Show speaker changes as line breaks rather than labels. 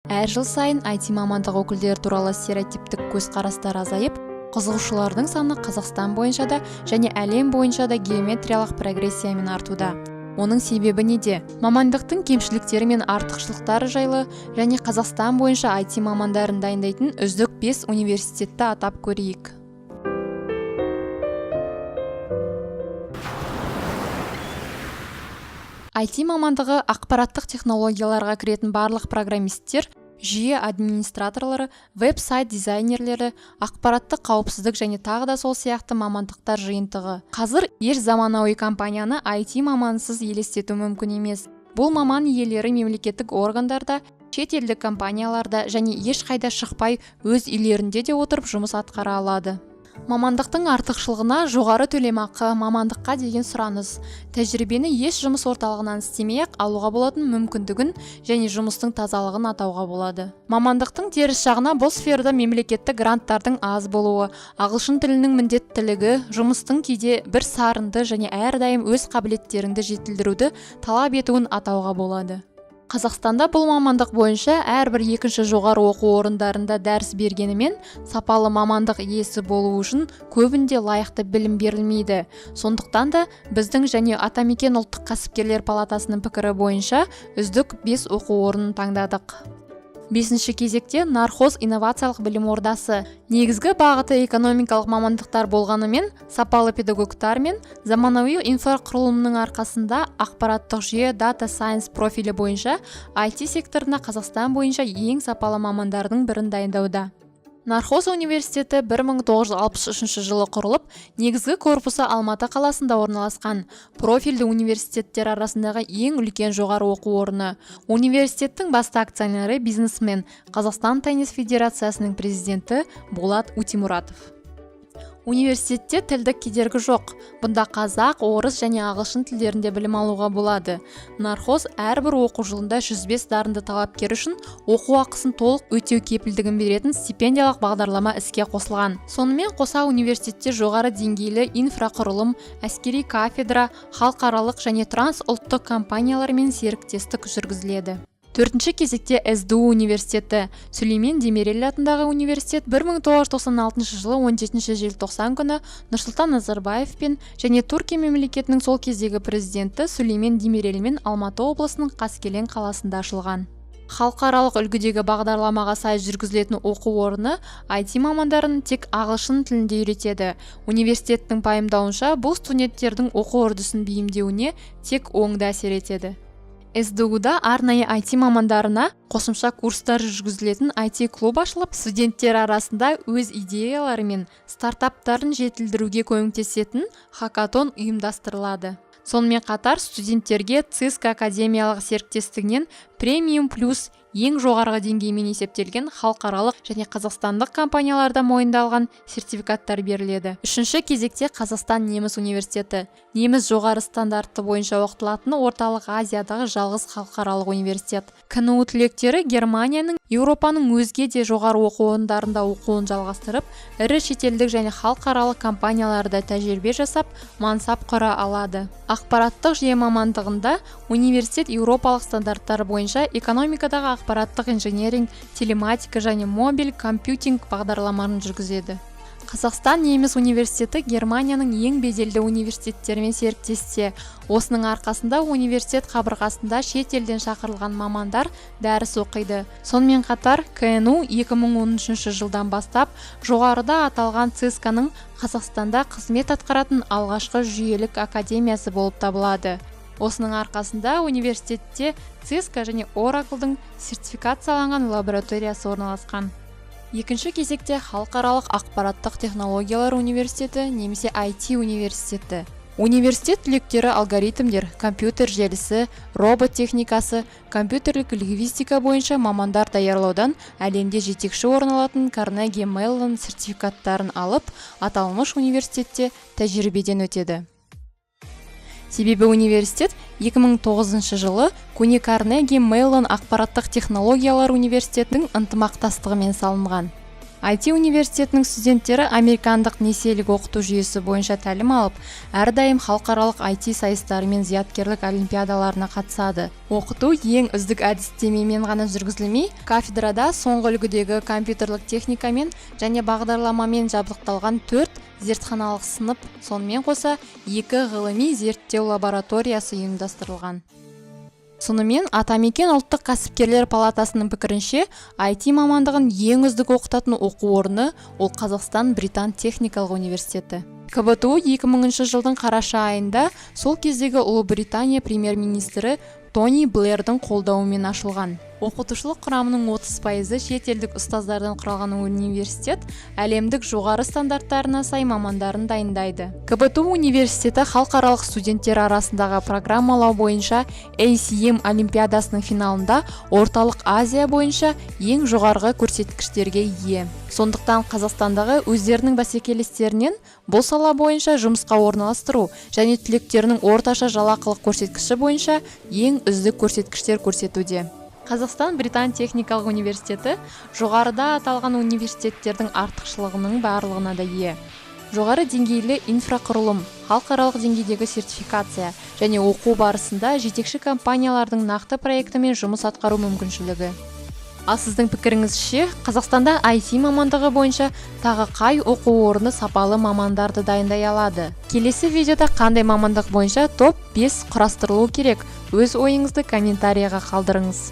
Әр жыл сайын IT мамандық өкілдері туралы стереотиптік көзқарастар азайып, қызығушылардың саны Қазақстан бойынша да және әлем бойынша да геометриялық прогрессиямен артуда. Оның себебі неде? Мамандықтың кемшіліктері мен артықшылықтары жайлы және Қазақстан бойынша IT мамандарын дайындайтын үздік 5 университетті атап көрейік. IT мамандығы ақпараттық технологияларға кіретін барлық программисттер, жүйе администраторлары, веб-сайт дизайнерлері, ақпараттық қауіпсіздік және тағы да сол сияқты мамандықтар жиынтығы. Қазір еш заманауи компанияны IT маманысыз елестету мүмкін емес. Бұл маман иелері мемлекеттік органдарда, шетелдік компанияларда және ешқайда шықпай өз үйлерінде де отырып жұмыс атқара алады. Мамандықтың артықшылығына жоғары төлемақы, мамандыққа деген сұраныс, тәжірибені еш жұмыс орталығынан істемей-ақ алуға болатын мүмкіндігін және жұмыстың тазалығын атауға болады. Мамандықтың теріс жағына бұл сферада мемлекеттік гранттардың аз болуы, ағылшын тілінің міндеттілігі, жұмыстың кейде бір сарынды және әрдайым өз қабілеттеріңді жетілдіруді талап етуін атауға болады. Қазақстанда бұл мамандық бойынша әрбір екінші жоғары оқу орындарында дәріс бергенімен, сапалы мамандық иесі болу үшін көбінде лайықты білім берілмейді. Сондықтан да біздің және Атамекен ұлттық кәсіпкерлер палатасының пікірі бойынша үздік 5 оқу орнын таңдадық. Бесінші кезекте Нархоз инновациялық білім ордасы. Негізгі бағыты экономикалық мамандықтар болғанымен, сапалы педагогтар мен заманауи инфрақұрылымның арқасында ақпараттық жүйе Data Science профилі бойынша IT секторына Қазақстан бойынша ең сапалы мамандардың бірін дайындауда. Нархоз университеті 1963 жылы құрылып, негізгі корпусы Алматы қаласында орналасқан. Профильді университеттер арасындағы ең үлкен жоғары оқу орны. Университеттің басты акционері бизнесмен, Қазақстан теннис федерациясының президенті Болат Утемуратов. Университетте тілдік кедергі жоқ. Бұнда қазақ, орыс және ағылшын тілдерінде білім алуға болады. Нархоз әрбір оқу жылында 105 дарынды талапкер үшін оқу ақысын толық өтеу кепілдігін беретін стипендиялық бағдарлама іске қосылған. Сонымен қоса университетте жоғары деңгейлі инфрақұрылым, әскери кафедра, халықаралық және трансұлттық компаниялармен серіктестік жүргізіледі. Төртінші кезекте СДУ университеті. Сүлеймен Демирел атындағы университет 1996 жылы 17 желтоқсан күні Нұрсұлтан Назарбаевпен және Түркия мемлекетінің сол кездегі президенті Сүлеймен Демирелмен Алматы облысының Қаскелең қаласында ашылған. Халықаралық үлгідегі бағдарламаға сай жүргізілетін оқу орны IT мамандарын тек ағылшын тілінде үйретеді. Университеттің пайымдауынша, бұл студенттердің оқу үрдісін бейімдеуіне тек оңды әсер етеді. СДУ-да арнайы IT мамандарына қосымша курстар жүргізілетін IT-клуб ашылып, студенттер арасында өз идеялары мен стартаптарын жетілдіруге көмектесетін хакатон ұйымдастырылады. Сонымен қатар студенттерге Cisco академиялық серіктестігінен премиум плюс ең жоғарғы деңгеймен есептелген халықаралық және қазақстандық компанияларда мойындалған сертификаттар беріледі. Үшінші кезекте Қазақстан неміс университеті. Неміс жоғары стандартты бойынша оқытылатын Орталық Азиядағы жалғыз халықаралық университет. КНУ түлектері Германияның, Еуропаның өзге де жоғары оқу орындарында оқуын жалғастырып, ірі шетелдік және халықаралық компанияларда тәжірибе жасап, мансап құра алады. Ақпараттық жүйе мамандығында университет еуропалық стандарттар бойынша экономикадағы ақпараттық инжиниринг, телематика және мобиль компьютинг бағдарламаларын жүргізеді. Қазақстан неміс университеті Германияның ең беделді университеттерімен серіктесте. Осының арқасында университет қабырғасында шет елден шақырылған мамандар дәріс оқиды. Сонымен қатар КНУ 2013 жылдан бастап жоғарыда аталған Ciscoның Қазақстанда қызмет атқаратын алғашқы жүйелік академиясы болып табылады. Осының арқасында университетте Cisco және Oracle'дың сертификацияланған лабораториясы орналасқан. Екінші кезекте халықаралық ақпараттық технологиялар университеті немесе IT университеті. Университет түлектері алгоритмдер, компьютер желісі, робот техникасы, компьютерлік лингвистика бойынша мамандар даярлаудан әлемде жетекші орын алатын Carnegie Mellon сертификаттарын алып, аталмыш университетте тәжірибеден өтеді. Себебі университет 2009 жылы көне Карнеги Меллон ақпараттық технологиялар университетінің ынтымақтастығымен салынған. IT университетінің студенттері американдық несиелік оқыту жүйесі бойынша тәлім алып, әрдайым халықаралық IT сайыстары мен зияткерлік олимпиадаларына қатысады. Оқыту ең үздік әдістемемен ғана жүргізілмей, кафедрада соңғы үлгідегі компьютерлік техникамен және бағдарламамен жабдықталған төрт зертханалық сынып, сонымен қоса екі ғылыми зерттеу лабораториясы ұйымдастырылған. Сонымен, Атамекен ұлттық кәсіпкерлер палатасының пікірінше, IT мамандығын ең үздік оқытатын оқу орны ол Қазақстан Британ техникалық университеті. КБТУ 2000 жылдың қараша айында сол кездегі Ұлыбритания премьер-министрі Тони Блэрдің қолдауымен ашылған. Оқытушылық құрамының 30%-ы шетелдік ұстаздардан құралған университет әлемдік жоғары стандарттарына сай мамандарын дайындайды. КБТУ университеті халықаралық студенттер арасындағы программалау бойынша ACM олимпиадасының финалында Орталық Азия бойынша ең жоғарғы көрсеткіштерге ие. Сондықтан Қазақстандағы өздерінің бәсекелестерінен бұл сала бойынша жұмысқа орналастыру және түлектерінің орташа жалақылық көрсеткіші бойынша ең үздік көрсеткіштер көрсетуде. Қазақстан Британ техникалық университеті жоғарыда аталған университеттердің артықшылығының барлығына да ие. Жоғары деңгейлі инфрақұрылым, халықаралық деңгейдегі сертификация және оқу барысында жетекші компаниялардың нақты проектімен жұмыс атқару мүмкіншілігі. Ал сіздің пікіріңізше, Қазақстанда IT мамандығы бойынша тағы қай оқу орны сапалы мамандарды дайындай алады? Келесі видеода қандай мамандық бойынша топ 5 құрастырылу керек? Өз ойыңызды комментарияға қалдырыңыз.